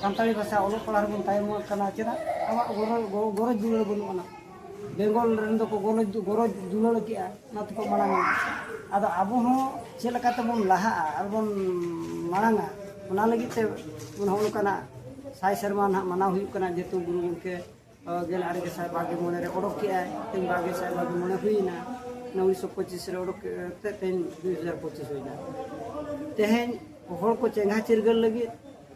ᱥᱟᱱᱛᱟᱲᱤ ᱵᱷᱟᱥᱟ ᱚᱞᱚᱜ ᱯᱟᱲᱦᱟᱜ ᱨᱮᱵᱚᱱ ᱛᱟᱭᱚᱢᱚᱜ ᱠᱟᱱᱟ᱾ ᱪᱮᱫᱟᱜ? ᱟᱵᱚᱣᱟᱜ ᱜᱚᱨᱚ-, ᱜᱚ-, ᱜᱚᱨᱚᱡᱽ ᱫᱩᱞᱟᱹᱲ ᱵᱟᱹᱱᱩᱜ ᱟᱱᱟ᱾ ᱵᱮᱝᱜᱚᱞ ᱨᱮᱱ ᱫᱚᱠᱚ ᱜᱚᱨᱚᱡᱽ ᱫᱩ-, ᱜᱚᱨᱚᱡᱽ ᱫᱩᱞᱟᱹᱲ ᱠᱮᱜᱼᱟ, ᱚᱱᱟ ᱛᱮᱠᱚ ᱢᱟᱲᱟᱝ ᱮᱱᱟ᱾ ᱟᱫᱚ ᱟᱵᱚ ᱦᱚᱸ ᱪᱮᱫ ᱞᱮᱠᱟ ᱛᱮᱵᱚᱱ ᱞᱟᱦᱟᱜᱼᱟ ᱟᱨ ᱵᱚᱱ ᱢᱟᱲᱟᱝᱟ, ᱚᱱᱟ ᱞᱟᱹᱜᱤᱫ ᱛᱮ ᱱᱚᱜᱼᱚ ᱱᱚᱝᱠᱟᱱᱟᱜ ᱥᱟᱭ ᱥᱮᱨᱢᱟ ᱱᱟᱦᱟᱜ ᱢᱟᱱᱟᱣ ᱦᱩᱭᱩᱜ ᱠᱟᱱᱟ, ᱡᱮᱦᱮᱛᱩ ᱜᱩᱨᱩ ᱜᱚᱢᱠᱮ ᱜᱮᱞ ᱟᱨᱮ ᱜᱮᱥᱟᱭ ᱵᱟᱨ ᱜᱮ ᱢᱚᱬᱮ ᱨᱮ ᱚᱰᱚᱠ ᱠᱮᱜᱼᱟᱭ, ᱛᱮᱦᱮᱧ ᱵᱟᱨ ᱜᱮᱥᱟᱭ ᱵᱟᱨ ᱜᱮ ᱢᱚᱬᱮ ᱦᱩᱭᱮᱱᱟ, ᱩᱱᱤᱥᱥᱚ ᱯᱚᱸᱪᱤᱥ ᱨᱮ ᱚᱰᱚᱠ ᱠᱮᱫ ᱛᱮ ᱛᱮᱦᱮᱧ ᱫᱩ ᱦᱟᱡᱟᱨ ᱯᱚᱸᱪᱤᱥ ᱦᱩᱭᱮᱱᱟ᱾ ᱛᱮᱦᱮᱧ ᱦᱚᱲ ᱠᱚ ᱪᱮᱸᱜᱷᱟ ᱪᱤᱨᱜᱟᱹᱞ ᱞᱟᱹᱜᱤᱫ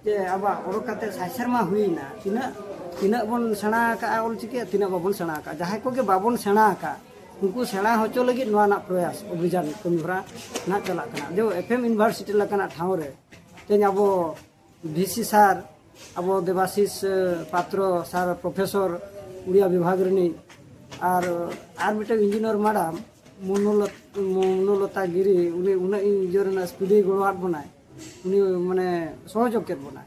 ᱡᱮ ᱟᱵᱚᱣᱟᱜ ᱚᱰᱚᱠ ᱠᱟᱛᱮ ᱥᱟᱭ ᱥᱮᱨᱢᱟ ᱦᱩᱭᱮᱱᱟ, ᱛᱤᱱᱟᱹᱜ, ᱛᱤᱱᱟᱹᱜ ᱵᱚᱱ ᱥᱮᱬᱟ ᱟᱠᱟᱫᱼᱟ ᱚᱞᱪᱤᱠᱤ, ᱛᱤᱱᱟᱹᱜ ᱵᱟᱵᱚᱱ ᱥᱮᱬᱟ ᱟᱠᱟᱫᱼᱟ, ᱡᱟᱦᱟᱸᱭ ᱠᱚᱜᱮ ᱵᱟᱵᱚᱱ ᱥᱮᱬᱟ ᱟᱠᱟᱫ, ᱩᱱᱠᱩ ᱥᱮᱬᱟ ᱦᱚᱪᱚ ᱞᱟᱹᱜᱤᱫ ᱱᱚᱣᱟ ᱨᱮᱱᱟᱜ ᱯᱨᱚᱭᱟᱥ, ᱚᱵᱷᱤᱡᱟᱱ ᱠᱟᱹᱢᱤ ᱦᱚᱨᱟ ᱱᱟᱦᱟᱜ ᱪᱟᱞᱟᱜ ᱠᱟᱱᱟ᱾ ᱡᱮ ᱮᱯᱷ ᱮᱢ ᱤᱭᱩᱱᱤᱵᱷᱟᱨᱥᱤᱴᱤ ᱞᱮᱠᱟᱱᱟᱜ ᱴᱷᱟᱶ ᱨᱮ ᱛᱮᱦᱮᱧ ᱟᱵᱚ ᱵᱷᱤ ᱥᱤ ᱥᱟᱨ, ᱟᱵᱚ ᱫᱮᱵᱟᱥᱤᱥ, ᱮ, ᱯᱟᱛᱨᱚ ᱥᱟᱨ, ᱯᱨᱚᱯᱷᱮᱥᱚᱨ ᱩᱲᱤᱭᱟ ᱵᱤᱵᱷᱟᱜᱽ ᱨᱤᱱᱤᱡ, ᱟᱨ, ᱟᱨ ᱢᱤᱫᱴᱮᱱ ᱤᱧᱡᱤᱱᱤᱭᱟᱨ ᱢᱮᱰᱟᱢ ᱢᱚᱱᱚᱞᱚᱛ-, ᱢᱚᱱᱚᱞᱚᱛᱟ ᱜᱤᱨᱤ, ᱩᱱᱤ ᱩᱱᱟᱹᱜ ᱤᱧ ᱤᱭᱟᱹ ᱨᱮᱱᱟᱜ ᱥᱯᱤᱰᱮ ᱜᱚᱲᱚᱣᱟᱫ ᱵᱚᱱᱟᱭ, ᱩᱱᱤ ᱢᱟᱱᱮ ᱥᱚᱦᱚᱡᱳᱜᱽ ᱠᱮᱫ ᱵᱚᱱᱟᱭ᱾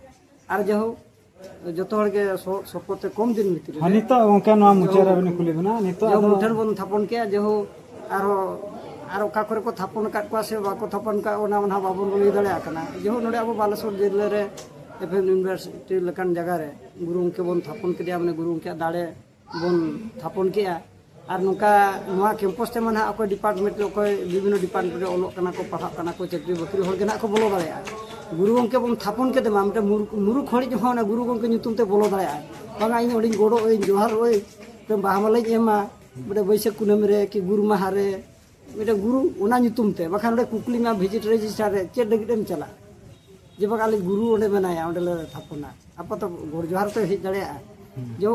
ᱟᱨ ᱡᱟᱭᱦᱳᱠ, ᱡᱚᱛᱚ ᱦᱚᱲ ᱜᱮ ᱥᱚ-, ᱥᱚᱯᱚᱛ ᱛᱮ ᱠᱚᱢ ᱫᱤᱱ ᱵᱷᱤᱛᱨᱤ ᱦᱚᱸ ᱨᱮ ᱱᱤᱛᱚᱜ ᱜᱚᱢᱠᱮ ᱱᱚᱣᱟ ᱢᱩᱪᱟᱹᱫ ᱨᱮ ᱡᱟᱭᱦᱳᱠ, ᱟᱹᱵᱤᱱ ᱠᱩᱞᱤ ᱵᱮᱱᱟ, ᱱᱤᱛᱚᱜ ᱡᱟᱭᱦᱳᱠ ᱟᱫᱚ ᱢᱩᱴᱷᱟᱹᱱ ᱵᱚᱱ ᱛᱷᱟᱯᱚᱱ ᱠᱮᱜᱼᱟ, ᱡᱟᱭᱦᱳᱠ ᱟᱨᱦᱚᱸ ᱟᱨ ᱚᱠᱟ ᱠᱚᱨᱮ ᱠᱚ ᱛᱷᱟᱯᱚᱱ ᱟᱠᱟᱫ ᱠᱚᱣᱟ ᱥᱮ ᱵᱟᱠᱚ ᱛᱷᱟᱯᱚᱱ ᱟᱠᱟᱫ, ᱚᱱᱟ ᱢᱟ ᱱᱟᱦᱟᱜ ᱵᱟᱵᱚᱱ ᱞᱟᱹᱭ ᱫᱟᱲᱮᱭᱟᱜ ᱠᱟᱱᱟ᱾ ᱡᱮᱦᱮᱛᱩ ᱱᱚᱰᱮ ᱟᱵᱚ ᱵᱟᱞᱮᱥᱚᱨ ᱡᱮᱞᱟ ᱨᱮ ᱮᱯᱷ ᱮᱢ ᱤᱭᱩᱱᱤᱵᱷᱟᱨᱥᱤᱴᱤ ᱞᱮᱠᱟᱱ ᱡᱟᱭᱜᱟ ᱨᱮ ᱜᱩᱨᱩ ᱜᱚᱢᱠᱮ ᱵᱚᱱ ᱛᱷᱟᱯᱚᱱ ᱠᱮᱫᱮᱭᱟ, ᱢᱟᱱᱮ ᱜᱩᱨᱩ ᱜᱚᱢᱠᱮᱭᱟᱜ ᱫᱟᱲᱮ ᱵᱚᱱ ᱛᱷᱟᱯᱚᱱ ᱠᱮᱜᱼᱟ᱾ ᱟᱨ ᱱᱚᱝᱠᱟ ᱱᱚᱣᱟ ᱠᱮᱢᱯᱟᱥ ᱛᱮᱢᱟ ᱱᱟᱦᱟᱜ ᱚᱠᱚᱭ ᱰᱤᱯᱟᱨᱴᱢᱮᱱᱴ ᱨᱮ, ᱚᱠᱚᱭ ᱵᱤᱵᱷᱤᱱᱱᱚ ᱰᱤᱯᱟᱨᱴᱢᱮᱱᱴ ᱨᱮ ᱚᱞᱚᱜ ᱠᱟᱱᱟ ᱠᱚ, ᱯᱟᱲᱦᱟᱜ ᱠᱟᱱᱟ ᱠᱚ, ᱪᱟᱹᱠᱨᱤ ᱵᱟᱹᱠᱨᱤ ᱦᱚᱲ ᱜᱮ ᱱᱟᱦᱟᱜ ᱠᱚ ᱵᱚᱞᱚ ᱫᱟᱲᱮᱭᱟᱜᱼᱟ᱾ ᱜᱩᱨᱩ ᱜᱚᱢᱠᱮ ᱵᱚᱱ ᱛᱷᱟᱯᱚᱱ ᱠᱮᱫᱮ ᱢᱟ, ᱢᱤᱫᱴᱮᱱ ᱢᱩᱨᱩᱠ, ᱢᱩᱨᱩᱠ ᱦᱚᱲᱤᱡ ᱦᱚᱸ ᱚᱱᱟ ᱜᱩᱨᱩ ᱜᱚᱢᱠᱮ ᱧᱩᱛᱩᱢ ᱛᱮ ᱵᱚᱞᱚ ᱫᱟᱲᱮᱭᱟᱜᱼᱟ᱾ ᱵᱟᱝᱟ, ᱤᱧ ᱚᱸᱰᱮᱧ ᱜᱚᱰᱚᱜ ᱟᱹᱧ, ᱡᱚᱦᱟᱨᱚᱜ ᱟᱹᱧ, ᱢᱤᱫᱴᱮᱱ ᱵᱟᱦᱟ ᱢᱟᱞᱟᱧ ᱮᱢᱟ, ᱢᱤᱫᱴᱮᱱ ᱵᱟᱹᱭᱥᱟᱹᱠᱷ ᱠᱩᱱᱟᱹᱢᱤ ᱨᱮ ᱠᱤ ᱜᱩᱨ ᱢᱟᱦᱟ ᱨᱮ, ᱢᱤᱫᱴᱮᱱ ᱜᱩᱨᱩ ᱚᱱᱟ ᱧᱩᱛᱩᱢ ᱛᱮ, ᱵᱟᱠᱷᱟᱱ ᱚᱸᱰᱮ ᱠᱩᱠᱞᱤ ᱢᱟ ᱵᱷᱤᱡᱤᱴ ᱨᱮᱡᱤᱥᱴᱟᱨ ᱨᱮ ᱪᱮᱫ ᱞᱟᱹᱜᱤᱫ ᱮᱢ ᱪᱟᱞᱟᱜᱼᱟ? ᱡᱮ ᱵᱟᱝ ᱟᱞᱮ ᱜᱩᱨᱩ ᱚᱸᱰᱮ ᱢᱮᱱᱟᱭᱟ, ᱚᱸᱰᱮ ᱞᱮ ᱛᱷᱟᱯᱚᱱᱟ᱾ ᱟᱯᱟᱛᱚ ᱜᱚᱰ ᱡᱚᱦᱟᱨ ᱛᱮ ᱦᱮᱡ ᱫᱟᱲᱮᱭᱟᱜᱼᱟ᱾ ᱡᱮ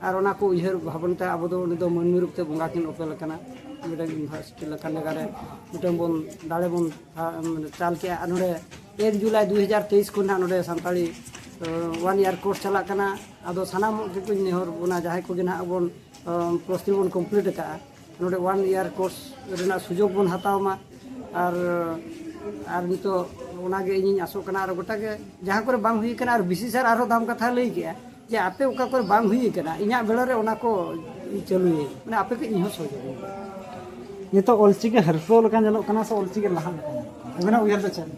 ᱟᱨ ᱚᱱᱟ ᱠᱚ ᱩᱭᱦᱟᱹᱨ ᱵᱷᱟᱵᱚᱱ ᱛᱮ ᱟᱵᱚ ᱫᱚ ᱩᱱᱤ ᱫᱚ ᱢᱟᱹᱱᱢᱤ ᱨᱩᱯ ᱛᱮ ᱵᱚᱸᱜᱟ ᱠᱤᱱ ᱚᱯᱮᱞ ᱟᱠᱟᱱᱟ, ᱢᱤᱫᱴᱟᱝ ᱤᱭᱩᱱᱤᱵᱷᱟᱨᱥᱤᱴᱤ ᱞᱮᱠᱟᱱ ᱡᱟᱭᱜᱟ ᱨᱮ ᱢᱤᱫᱴᱟᱝ ᱵᱚᱱ ᱫᱟᱲᱮ ᱵᱚᱱ ᱛᱷᱟ-, ᱢᱟᱱᱮ ᱪᱟᱞ ᱠᱮᱜᱼᱟ᱾ ᱟᱨ ᱱᱚᱰᱮ ᱮᱠ ᱡᱩᱞᱟᱭ ᱫᱩ ᱦᱟᱡᱟᱨ ᱛᱮᱭᱤᱥ ᱠᱷᱚᱱ ᱱᱟᱦᱟᱜ ᱱᱚᱰᱮ ᱥᱟᱱᱛᱟᱲᱤ ᱚᱣᱟᱱ ᱤᱭᱟᱨ ᱠᱳᱨᱥ ᱪᱟᱞᱟᱜ ᱠᱟᱱᱟ᱾ ᱟᱫᱚ ᱥᱟᱱᱟᱢ ᱦᱚᱲ ᱜᱮᱠᱚᱧ ᱱᱮᱦᱚᱨ ᱵᱚᱱᱟ, ᱡᱟᱦᱟᱸᱭ ᱠᱚᱜᱮ ᱱᱟᱦᱟᱜ ᱵᱚᱱ ᱯᱞᱟᱥ ᱛᱷᱨᱤ ᱵᱚᱱ ᱠᱚᱢᱯᱞᱤᱴ ᱟᱠᱟᱫᱼᱟ, ᱱᱚᱰᱮ ᱚᱣᱟᱱ ᱤᱭᱟᱨ ᱠᱳᱨᱥ ᱨᱮᱱᱟᱜ ᱥᱩᱡᱳᱜᱽ ᱵᱚᱱ ᱦᱟᱛᱟᱣ ᱢᱟ᱾ ᱟᱨ ᱟᱨ ᱱᱤᱛᱚᱜ ᱚᱱᱟᱜᱮ ᱤᱧᱤᱧ ᱟᱥᱚᱜ ᱠᱟᱱᱟ᱾ ᱟᱨ ᱜᱚᱴᱟ ᱜᱮ ᱡᱟᱦᱟᱸ ᱠᱚᱨᱮ ᱵᱟᱝ ᱦᱩᱭ ᱠᱟᱱᱟ, ᱟᱨ ᱵᱤᱥᱤ ᱥᱟᱨ ᱟᱨᱦᱚᱸ ᱫᱟᱢ ᱠᱟᱛᱷᱟ ᱞᱟᱹᱭ ᱠᱮᱜᱼᱟ ᱡᱮ ᱟᱯᱮ ᱚᱠᱟ ᱠᱚᱨᱮ ᱵᱟᱝ ᱦᱩᱭ ᱠᱟᱱᱟ, ᱤᱧᱟᱹᱜ ᱵᱮᱲᱟ ᱨᱮ ᱚᱱᱟ ᱠᱚ ᱪᱟᱹᱞᱩᱭᱟᱹᱧ, ᱢᱟᱱᱮ ᱟᱯᱮ ᱠᱟᱹᱡ ᱤᱧ ᱦᱚᱸ ᱥᱚᱦᱚᱡᱳᱜᱤᱧ ᱯᱮ᱾ ᱱᱤᱛᱚᱜ ᱚᱞᱪᱤᱠᱤ ᱦᱟᱹᱨᱯᱟᱹᱣ ᱞᱮᱠᱟ ᱧᱮᱞᱚᱜ ᱠᱟᱱᱟ ᱥᱮ ᱚᱞᱪᱤᱠᱤ ᱞᱟᱦᱟᱜ ᱞᱮᱠᱟ ᱧᱮᱞᱚᱜ ᱠᱟᱱᱟ? ᱟᱵᱤᱱᱟᱜ ᱩᱭᱦᱟᱹᱨ ᱫᱚ ᱪᱮᱫ?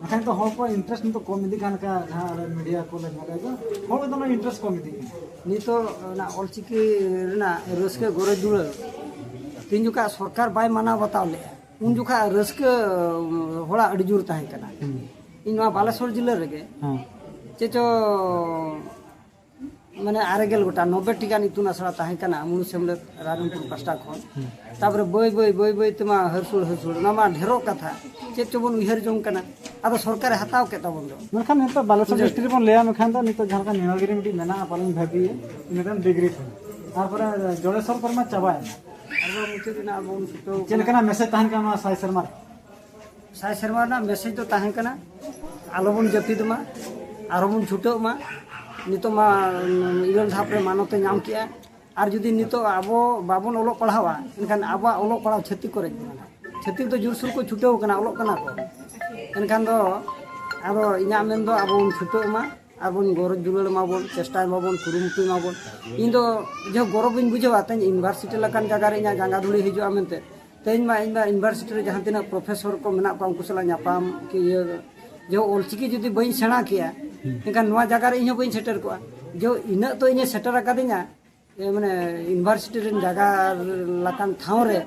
ᱵᱟᱠᱷᱟᱱ ᱱᱤᱛᱚᱜ ᱦᱚᱲ ᱠᱚ ᱤᱱᱴᱟᱨᱮᱥᱴ ᱱᱤᱛᱚᱜ ᱠᱚᱢ ᱤᱫᱤᱜ ᱠᱟᱱ ᱞᱮᱠᱟ, ᱡᱟᱦᱟᱸ ᱟᱞᱮ ᱢᱤᱰᱤᱭᱟ ᱠᱚᱞᱮ ᱧᱮᱞᱮᱫ ᱫᱚ, ᱦᱚᱲ ᱠᱚᱫᱚ ᱤᱱᱴᱟᱨᱮᱥᱴ ᱠᱚᱢ ᱤᱫᱤᱜ ᱠᱟᱱᱟ᱾ ᱱᱤᱛᱚᱜ ᱚᱱᱟ ᱚᱞᱪᱤᱠᱤ ᱨᱮᱱᱟᱜ ᱨᱟᱹᱥᱠᱟᱹ ᱜᱚᱨᱚᱡᱽ ᱫᱩᱞᱟᱹᱲ ᱛᱤᱱ ᱡᱚᱠᱷᱟ ᱥᱚᱨᱠᱟᱨ ᱵᱟᱭ ᱢᱟᱱᱟᱣ ᱵᱟᱛᱟᱣ ᱞᱮᱫᱼᱟ, ᱩᱱ ᱡᱚᱠᱷᱟ ᱨᱟᱹᱥᱠᱟᱹ ᱦᱚᱲᱟᱜ ᱟᱹᱰᱤ ᱡᱳᱨ ᱛᱟᱦᱮᱸ ᱠᱟᱱᱟ᱾ ᱤᱧ ᱱᱚᱣᱟ ᱵᱟᱞᱮᱥᱚᱨ ᱡᱤᱞᱟᱹ ᱨᱮᱜᱮ ᱦᱮᱸ᱾ ᱪᱮᱫ ᱪᱚ ᱢᱟᱱᱮ ᱟᱨᱮ ᱜᱮᱞ ᱜᱚᱴᱟᱝ, ᱱᱚᱵᱵᱳᱭ ᱴᱤ ᱜᱟᱱ ᱤᱛᱩᱱ ᱟᱥᱲᱟ ᱛᱟᱦᱮᱸ ᱠᱟᱱᱟ ᱢᱩᱬᱩ ᱥᱮᱢᱞᱮᱫ ᱨᱟᱭᱨᱚᱝᱯᱩᱨ ᱯᱟᱥᱴᱟ ᱠᱷᱚᱱ᱾ ᱛᱟᱯᱚᱨᱮ ᱵᱟᱹᱭ ᱵᱟᱹᱭ ᱵᱟᱹᱭ ᱵᱟᱹᱭ ᱛᱮᱢᱟ ᱦᱟᱹᱨᱥᱩᱲ ᱦᱟᱹᱨᱥᱩᱲ, ᱚᱱᱟ ᱢᱟ ᱰᱷᱮᱨᱚᱜ ᱠᱟᱛᱷᱟ, ᱪᱮᱫ ᱪᱚᱵᱚᱱ ᱩᱭᱦᱟᱹᱨ ᱡᱚᱝ ᱠᱟᱱᱟ᱾ ᱟᱫᱚ ᱥᱚᱨᱠᱟᱨᱮ ᱦᱟᱛᱟᱣ ᱠᱮᱫ ᱛᱟᱵᱚᱱ ᱫᱚ᱾ ᱢᱮᱱᱠᱷᱟᱱ ᱱᱤᱛᱚᱜ ᱵᱟᱞᱮᱥᱚᱨ ᱰᱤᱥᱴᱨᱤᱠᱴ ᱵᱚᱱ ᱞᱟᱹᱭᱟ, ᱢᱮᱱᱠᱷᱟᱱ ᱫᱚ ᱱᱤᱛᱚᱜ ᱡᱟᱦᱟᱸ ᱞᱮᱠᱟ ᱱᱤᱭᱚᱢ ᱜᱤᱨᱤ ᱢᱤᱫᱴᱤᱡ ᱢᱮᱱᱟᱜᱼᱟ, ᱯᱟᱞᱮᱱ ᱵᱷᱟᱹᱵᱤᱭᱮ ᱢᱤᱫᱴᱟᱝ ᱰᱤᱜᱽᱨᱤ ᱠᱷᱚᱱ, ᱛᱟᱨᱯᱚᱨᱮ ᱡᱚᱲᱮᱥᱚᱨ ᱠᱚᱨᱮ ᱢᱟ ᱪᱟᱵᱟᱭᱮᱱᱟ᱾ ᱟᱨ ᱢᱩᱪᱟᱹᱫ ᱨᱮᱱᱟᱜ ᱵᱚᱱ ᱪᱷᱩᱴᱟᱹᱣ ᱪᱮᱫ ᱞᱮᱠᱟᱱᱟᱜ ᱢᱮᱥᱮᱡᱽ ᱛᱟᱦᱮᱱ ᱠᱟᱱᱟ ᱱᱚᱣᱟ ᱥᱟᱭ ᱥᱮᱨᱢᱟ ᱨᱮ? ᱥᱟᱭ ᱥᱮᱨᱢᱟ ᱨᱮᱱᱟᱜ ᱢᱮᱥᱮᱡᱽ ᱫᱚ ᱛᱟᱦᱮᱸ ᱠᱟᱱᱟ, ᱟᱞᱚᱵᱚᱱ ᱡᱟᱹᱯᱤᱫ ᱢᱟ, ᱟᱨᱦᱚᱸ ᱵᱚᱱ ᱪᱷᱩᱴᱟᱹᱜ ᱢᱟ᱾ ᱱᱤᱛᱚᱜ ᱢᱟ ᱤᱨᱟᱹᱞ ᱫᱷᱟᱯ ᱨᱮ ᱢᱟᱱᱚᱛ ᱮ ᱧᱟᱢ ᱠᱮᱜᱼᱟ, ᱟᱨ ᱡᱩᱫᱤ ᱱᱤᱛᱚᱜ ᱟᱵᱚ ᱵᱟᱵᱚᱱ ᱚᱞᱚᱜ ᱯᱟᱲᱦᱟᱣᱟ, ᱮᱱᱠᱷᱟᱱ ᱟᱵᱚᱣᱟᱜ ᱚᱞᱚᱜ ᱯᱟᱲᱦᱟᱣ ᱪᱷᱟᱹᱛᱤᱠ ᱠᱚᱨᱮ ᱜᱮ ᱢᱮᱱᱟᱜᱼᱟ᱾ ᱪᱷᱟᱹᱛᱤᱠ ᱫᱚ ᱡᱳᱨᱥᱳᱨ ᱠᱚ ᱪᱷᱩᱴᱟᱹᱣ ᱠᱟᱱᱟ, ᱚᱞᱚᱜ ᱠᱟᱱᱟ ᱠᱚ᱾ ᱮᱱᱠᱷᱟᱱ ᱫᱚ ᱟᱫᱚ ᱤᱧᱟᱹᱜ ᱢᱮᱱ ᱫᱚ ᱟᱵᱚ ᱵᱚᱱ ᱪᱷᱩᱴᱟᱹᱜ ᱢᱟ, ᱟᱨ ᱵᱚᱱ ᱜᱚᱨᱚᱡᱽ ᱫᱩᱞᱟᱹᱲ ᱢᱟᱵᱚᱱ, ᱪᱮᱥᱴᱟᱭ ᱢᱟᱵᱚᱱ, ᱠᱩᱨᱩᱢᱩᱴᱩᱭ ᱢᱟᱵᱚᱱ᱾ ᱤᱧ ᱫᱚ ᱡᱟᱦᱟᱸ ᱜᱚᱨᱚᱵᱽ ᱤᱧ ᱵᱩᱡᱷᱟᱹᱣᱟ, ᱛᱮᱦᱮᱧ ᱤᱭᱩᱱᱤᱵᱷᱟᱨᱥᱤᱴᱤ ᱞᱮᱠᱟᱱ ᱡᱟᱭᱜᱟ ᱨᱮ ᱤᱧᱟᱹᱜ ᱡᱟᱸᱜᱟ ᱫᱷᱩᱲᱤ ᱦᱤᱡᱩᱜᱼᱟ ᱢᱮᱱᱛᱮ᱾ ᱛᱮᱦᱮᱧ ᱢᱟ ᱤᱧ ᱢᱟ ᱤᱭᱩᱱᱤᱵᱷᱟᱨᱥᱤᱴᱤ ᱨᱮ ᱡᱟᱦᱟᱸ ᱛᱤᱱᱟᱹᱜ ᱯᱨᱚᱯᱷᱮᱥᱚᱨ ᱠᱚ ᱢᱮᱱᱟᱜ ᱠᱚᱣᱟ, ᱩᱱᱠᱩ ᱥᱟᱞᱟᱜ ᱧᱟᱯᱟᱢ ᱠᱤ ᱤᱭᱟᱹ, ᱡᱮ ᱚᱞᱪᱤᱠᱤ ᱡᱩᱫᱤ ᱵᱟᱹᱧ ᱥᱮᱬᱟ ᱠᱮᱭᱟ, ᱮᱱᱠᱷᱟᱱ ᱱᱚᱣᱟ ᱡᱟᱭᱜᱟ ᱨᱮ ᱤᱧ ᱦᱚᱸ ᱵᱟᱹᱧ ᱥᱮᱴᱮᱨ ᱠᱚᱜᱼᱟ᱾ ᱡᱮ ᱤᱱᱟᱹᱜ ᱛᱚ ᱤᱧᱮ ᱥᱮᱴᱮᱨ ᱟᱠᱟᱫᱤᱧᱟ, ᱮ, ᱢᱟᱱᱮ ᱤᱭᱩᱱᱤᱵᱷᱟᱨᱥᱤᱴᱤ ᱨᱮᱱ ᱡᱟᱭᱜᱟ ᱞᱮᱠᱟᱱ ᱴᱷᱟᱶ ᱨᱮ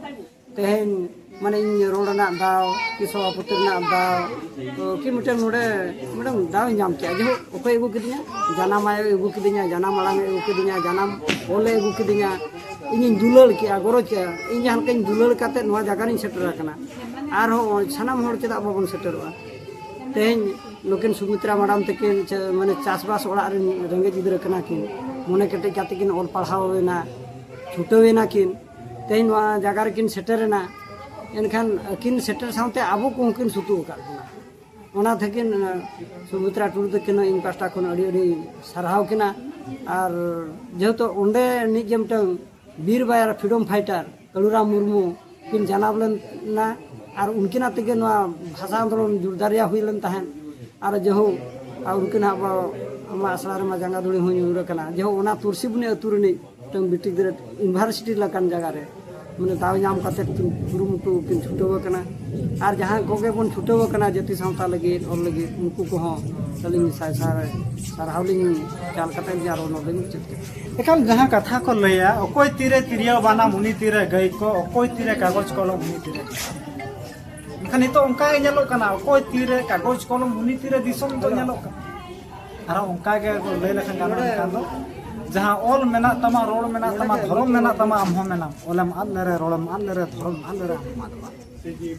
ᱛᱮᱦᱮᱧ ᱢᱟᱱᱮ ᱤᱧ ᱨᱚᱲ ᱨᱮᱱᱟᱜ ᱫᱟᱣ, ᱠᱤ ᱥᱚᱵᱷᱟᱯᱚᱛᱤ ᱨᱮᱱᱟᱜ ᱫᱟᱣ, ᱛᱚ ᱠᱤ ᱢᱤᱫᱴᱮᱱ ᱱᱚᱰᱮ ᱢᱤᱫᱴᱮᱱ ᱫᱟᱣ ᱤᱧ ᱧᱟᱢ ᱠᱮᱜᱼᱟ᱾ ᱡᱮ ᱚᱠᱚᱭ ᱟᱹᱜᱩ ᱠᱤᱫᱤᱧᱟ? ᱡᱟᱱᱟᱢ ᱟᱭᱳᱭ ᱟᱹᱜᱩ ᱠᱤᱫᱤᱧᱟ, ᱡᱟᱱᱟᱢ ᱟᱲᱟᱝ ᱮ ᱟᱹᱜᱩ ᱠᱤᱫᱤᱧᱟ, ᱡᱟᱱᱟᱢ ᱚᱞᱮ ᱟᱹᱜᱩ ᱠᱤᱫᱤᱧᱟ᱾ ᱤᱧᱤᱧ ᱫᱩᱞᱟᱹᱲ ᱠᱮᱜᱼᱟ, ᱜᱚᱨᱚᱡᱽ ᱠᱮᱜᱼᱟ᱾ ᱤᱧ ᱡᱟᱦᱟᱸ ᱞᱮᱠᱟᱧ ᱫᱩᱞᱟᱹᱲ ᱠᱟᱛᱮ ᱱᱚᱣᱟ ᱡᱟᱭᱜᱟ ᱨᱤᱧ ᱥᱮᱴᱮᱨ ᱟᱠᱟᱱᱟ᱾ ᱟᱨᱦᱚᱸ ᱥᱟᱱᱟᱢ ᱦᱚᱲ ᱪᱮᱫᱟᱜ ᱵᱟᱵᱚᱱ ᱥᱮᱴᱮᱨᱚᱜᱼᱟ? ᱛᱮᱦᱮᱧ ᱱᱩᱠᱤᱱ ᱥᱩᱢᱤᱛᱨᱟ ᱢᱟᱰᱟᱢ ᱛᱟᱹᱠᱤᱱ ᱪᱮ-, ᱢᱟᱱᱮ ᱪᱟᱥᱵᱟᱥ ᱚᱲᱟᱜ ᱨᱮᱱ ᱨᱮᱸᱜᱮᱡ ᱜᱤᱫᱽᱨᱟᱹ ᱠᱟᱱᱟ ᱠᱤᱱ, ᱢᱚᱱᱮ ᱠᱮᱴᱮᱡ ᱠᱟᱛᱮ ᱠᱤᱱ ᱚᱞ ᱯᱟᱲᱦᱟᱣ ᱮᱱᱟ, ᱪᱷᱩᱴᱟᱹᱣ ᱮᱱᱟ ᱠᱤᱱ, ᱛᱮᱦᱮᱧ ᱱᱚᱣᱟ ᱡᱟᱭᱜᱟ ᱨᱮᱠᱤᱱ ᱥᱮᱴᱮᱨ ᱮᱱᱟ᱾ ᱮᱱᱠᱷᱟᱱ ᱟᱹᱠᱤᱱ ᱥᱮᱴᱮᱨ ᱥᱟᱶᱛᱮ ᱟᱵᱚ ᱠᱚᱦᱚᱸ ᱠᱤᱱ ᱥᱩᱛᱩᱜ ᱟᱠᱟᱫ ᱵᱚᱱᱟ᱾ ᱚᱱᱟ ᱛᱮᱠᱤᱱ, ᱥᱩᱢᱤᱛᱨᱟ ᱴᱩᱰᱩ ᱛᱟᱹᱠᱤᱱ ᱦᱚᱸ ᱤᱧ ᱯᱟᱦᱴᱟ ᱠᱷᱚᱱ ᱟᱹᱰᱤ ᱟᱹᱰᱤ ᱥᱟᱨᱦᱟᱣ ᱠᱤᱱᱟ᱾ ᱟᱨ ᱡᱮᱦᱮᱛᱩ ᱚᱸᱰᱮ ᱱᱤᱡ ᱜᱮ ᱢᱤᱫᱴᱟᱝ ᱵᱤᱨ ᱵᱟᱭᱟᱨ freedom fighter ᱠᱟᱹᱞᱩᱨᱟᱢ ᱢᱩᱨᱢᱩ ᱠᱤᱱ ᱡᱟᱱᱟᱢ ᱞᱮᱱᱟ, ᱟᱨ ᱩᱱᱠᱤᱱᱟᱜ ᱛᱮᱜᱮ ᱱᱚᱣᱟ ᱵᱷᱟᱥᱟ ᱟᱱᱫᱳᱞᱚᱱ ᱡᱳᱨᱫᱟᱨᱤᱭᱟ ᱦᱩᱭ ᱞᱮᱱ ᱛᱟᱦᱮᱸᱫ᱾ ᱟᱨ ᱡᱮᱦᱳᱠ, ᱟᱨ ᱩᱱᱠᱤᱱᱟᱜ ᱵᱟ-, ᱟᱢᱟᱜ ᱟᱥᱲᱟ ᱨᱮᱢᱟ ᱡᱟᱸᱜᱟ ᱫᱷᱩᱲᱤ ᱦᱚᱸ ᱧᱩᱨ ᱟᱠᱟᱱᱟ᱾ ᱡᱮᱦᱳᱠ, ᱚᱱᱟ ᱛᱩᱨᱥᱤᱵᱩᱱᱤ ᱟᱹᱛᱩ ᱨᱤᱱᱤᱡ ᱢᱤᱫᱴᱟᱝ ᱵᱤᱴᱤ ᱜᱤᱫᱽᱨᱟᱹ university ᱞᱮᱠᱟᱱ ᱡᱟᱭᱜᱟ ᱨᱮ, ᱢᱟᱱᱮ, ᱫᱟᱣ ᱧᱟᱢ ᱠᱟᱛᱮ ᱠᱤᱱ ᱠᱩᱨᱩᱢᱩᱴᱩ ᱠᱤᱱ ᱪᱷᱩᱴᱟᱹᱣ ᱟᱠᱟᱱᱟ᱾ ᱟᱨ ᱡᱟᱦᱟᱸ ᱠᱚᱜᱮ ᱵᱚᱱ ᱪᱷᱩᱴᱟᱹᱣ ᱟᱠᱟᱱᱟ ᱡᱟᱹᱛᱤ ᱥᱟᱶᱛᱟ ᱞᱟᱹᱜᱤᱫ, ᱚᱞ ᱞᱟᱹᱜᱤᱫ, ᱩᱱᱠᱩ ᱠᱚᱦᱚᱸ ᱟᱹᱞᱤᱧ ᱥᱟᱭ ᱥᱟᱭ ᱥᱟᱨᱦᱟᱣ ᱞᱤᱧ ᱪᱟᱞ ᱠᱟᱛᱮ ᱜᱮ ᱟᱨᱚ ᱱᱚᱰᱮ ᱢᱩᱪᱟᱹᱫ ᱠᱮᱫᱟ᱾ ᱮᱠᱟᱞ, ᱡᱟᱦᱟᱸ ᱠᱟᱛᱷᱟ ᱠᱚ ᱞᱟᱹᱭᱟ, "ᱚᱠᱚᱭ ᱛᱤᱨᱮ ᱛᱤᱨᱭᱳ ᱵᱟᱱᱟᱢ, ᱩᱱᱤ ᱛᱤᱨᱮ ᱜᱟᱹᱭ ᱠᱚ, ᱚᱠᱚᱭ ᱛᱤᱨᱮ ᱠᱟᱜᱚᱡᱽ ᱠᱚᱞᱚᱢ, ᱩᱱᱤ ᱛᱤᱨᱮ ᱜᱟᱹᱭ ᱠᱚ᱾" ᱢᱮᱱᱠᱷᱟᱱ ᱱᱤᱛᱚᱜ ᱚᱱᱠᱟ ᱜᱮ ᱧᱮᱞᱚᱜ ᱠᱟᱱᱟ, ᱚᱠᱚᱭ ᱛᱤᱨᱮ ᱠᱟᱜᱚᱡᱽ ᱠᱚᱞᱚᱢ, ᱩᱱᱤ ᱛᱤᱨᱮ ᱫᱤᱥᱚᱢ ᱫᱚ ᱧᱮᱞᱚᱜ ᱠᱟᱱᱟ᱾ ᱟᱨᱦᱚᱸ ᱚᱱᱠᱟ ᱜᱮ ᱞᱟᱹᱭ ᱞᱮᱠᱷᱟᱱ ᱜᱟᱱᱚᱜ ᱠᱷᱟᱱ ᱫᱚ, ᱡᱟᱦᱟᱸ ᱚᱞ ᱢᱮᱱᱟᱜ ᱛᱟᱢᱟ, ᱨᱚᱲ ᱢᱮᱱᱟᱜ ᱛᱟᱢᱟ, ᱫᱷᱚᱨᱚᱢ ᱢᱮᱱᱟᱜ ᱛᱟᱢᱟ, ᱟᱢ ᱦᱚᱸ ᱢᱮᱱᱟᱢ, ᱚᱞᱮᱢ ᱟᱫ ᱞᱮᱨᱮ, ᱨᱚᱲᱮᱢ ᱟᱫ ᱞᱮᱨᱮ, ᱫᱷᱚᱨᱚᱢ ᱟᱫ ᱞᱮᱨᱮ, ᱟᱢ ᱦᱚᱸᱢ ᱟᱫᱚᱜᱼᱟ᱾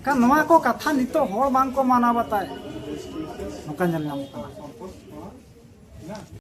ᱠᱷᱟᱱ ᱱᱚᱣᱟ ᱠᱚ ᱠᱟᱛᱷᱟ ᱱᱤᱛᱚᱜ ᱦᱚᱲ ᱵᱟᱝ ᱠᱚ ᱢᱟᱱᱟᱣ ᱵᱟᱛᱟᱭ, ᱱᱚᱝᱠᱟ ᱧᱮᱞ ᱧᱟᱢᱚᱜ ᱠᱟᱱᱟ᱾